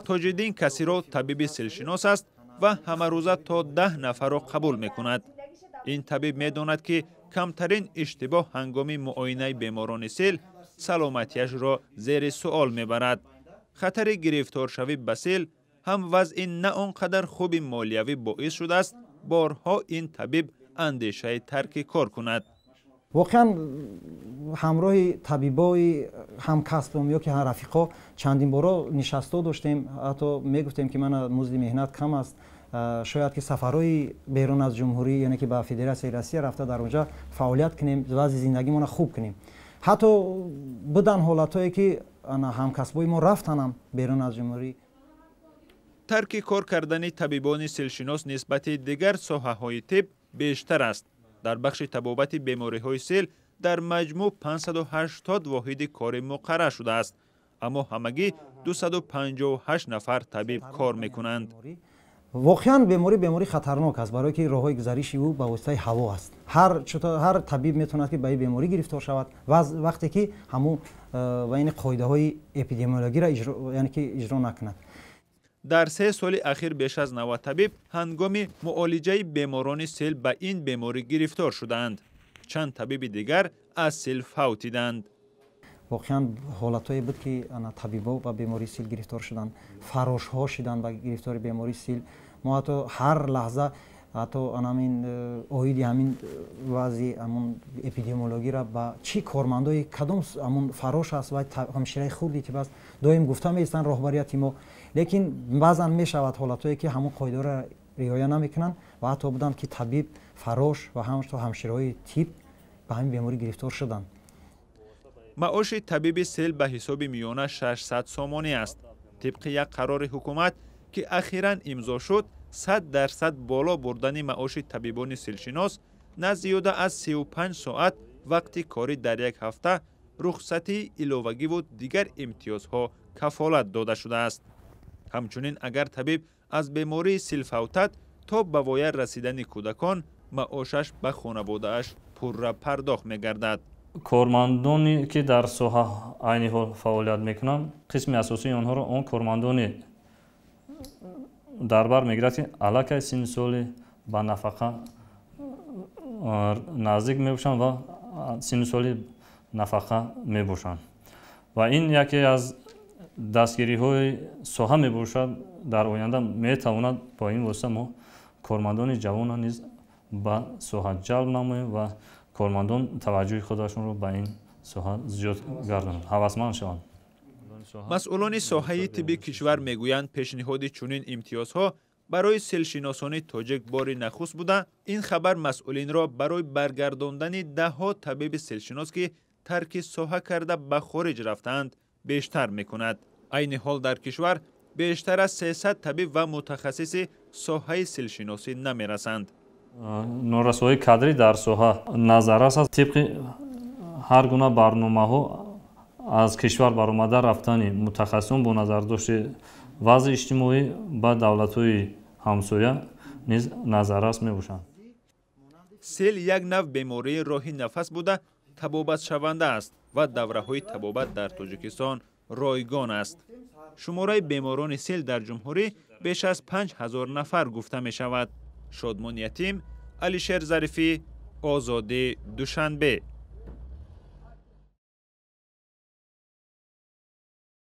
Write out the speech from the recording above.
Тоҷиддин Касиро табиби силшинос аст ва ҳамарӯза то 10 нафарро қабул мекунад. Ин табиб медонад, ки камтарин иштибоҳ ҳангоми муоинаи беморони сил саломатиашро зери суол мебарад. Хатари гирифторшавӣ ба сил ҳам вазъи на он қадар хуби молиявӣ боис шудааст, борҳо ин табиб андешаи тарки кор кунад. Воқеан, ҳамроҳи табибои ҳамкасбам ё ки рафиқо чандин боро нишастҳо доштем, ҳатто мегуфтем, ки мана, музди меҳнат кам аст, шояд ки сафарҳои берун аз ҷумҳурӣ, яъне ки ба Федератсияи Россия рафта, дар онҷа фаъолият кунем, вазъи зиндагимонро хуб кунем. Ҳатто буданд ҳолатҳое, ки ҳамкасбои мо рафтанам берун аз ҷумҳурӣ. Тарки кор кардани табибони силшинос нисбати дигар соҳаҳои тиб бештар аст. Дар бахши табобати бемориҳои сил дар маҷмӯъ 580 воҳиди кори муқаррар шудааст, аммо ҳамагӣ 258 нафар табиб кор мекунанд. Воқеан, беморӣ беморӣ хатарнок аст, барое ки роҳҳои гузариши ӯ ба воситаи ҳаво аст. Ҳар табиб метавонад, ки ба ин беморӣ гирифтор шавад, вақте ки ҳамун ва ин қоидаҳои эпидемиологиро, яъне ки, иҷро накунад. Дар 3 соли ахир беш аз 90 табиб ҳангоми муолиҷаи беморони сил ба ин беморӣ гирифтор шудаанд. Чанд табиби дигар аз сил фавтиданд. Воқеан, ҳолатҳое буд, ки табибо ба бемории сил гирифтор шуданд, фарошҳо шуданд ба гирифтори бемории сил. Мо ҳатто ҳар лаҳза ҳатто анамин оиди ҳамин вазъи ҳамун эпидемиологиро ба чӣ кормандои кадом ҳамун фарош аст ва ҳамшираи хурди тиб аст, доим гуфта меистанд роҳбарияти мо. Лекин баъзан мешавад ҳолатҳое, ки ҳамун қоидаро риоя намекунанд ва ҳатто буданд, ки табиб, фарош ва ҳамчунин ҳамшираҳои тиб ба ҳамин беморӣ гирифтор шуданд. Маоши табиби сил ба ҳисоби миёна 600 сомонӣ аст. Тибқи як қарори ҳукумат, ки ахиран имзо шуд, 100% боло бурдани маоши табибони силшинос, на зиёда аз 35 соат вақти корӣ дар як ҳафта, рухсатии иловагиву дигар имтиёзҳо кафолат дода шудааст. Ҳамчунин, агар табиб аз бемории сил фавтад, то ба воя расидани кӯдакон маошаш ба хонаводааш пурра пардохт мегардад. Кормандоне, ки дар соҳа айни ҳол фаъолият мекунанд, қисми асосии онҳоро он кормандоне дар бар мегирад, ки аллакай синни соли ба нафақа наздик мебошанд ва синни соли нафақа мебошанд. Ва ин яке аз дастгириҳои соҳа мебошад. Дар оянда метавонад бо ин восита мо кормандони ҷавонро низ ба соҳа ҷалб намоем ва кормандон таваҷҷӯҳи худашонро ба ин соҳа зиёд гардонанд, ҳавасманд шаванд. Масъулони соҳаи тибби кишвар мегӯянд, пешниҳоди чунин имтиёзҳо барои силшиносони тоҷик бори нахуст буда, ин хабар масъулинро барои баргардондани даҳҳо табиби силшинос, ки тарки соҳа карда ба хориҷ рафтаанд, бештар мекунад. Айни ҳол дар кишвар бештар аз 300 табиб ва мутахассиси соҳаи силшиносӣ намерасанд. Норасоии кадрӣ дар соҳа назаррас аст. Тибқи ҳар гуна барномаҳо аз кишвар баромада рафтани мутахассисон бо назардошти вазъи иҷтимоӣ ба давлатҳои ҳамсоя низ назаррас мебошанд. Сил як нав бемории роҳи нафас буда, табобатшаванда аст ва давраҳои табобат дар Тоҷикистон ройгон аст. Шумораи беморони сил дар ҷумҳурӣ беш аз 5000 нафар гуфта мешавад. Шодмон Ятим, Алишер Зарифӣ, Озодӣ, Душанбе.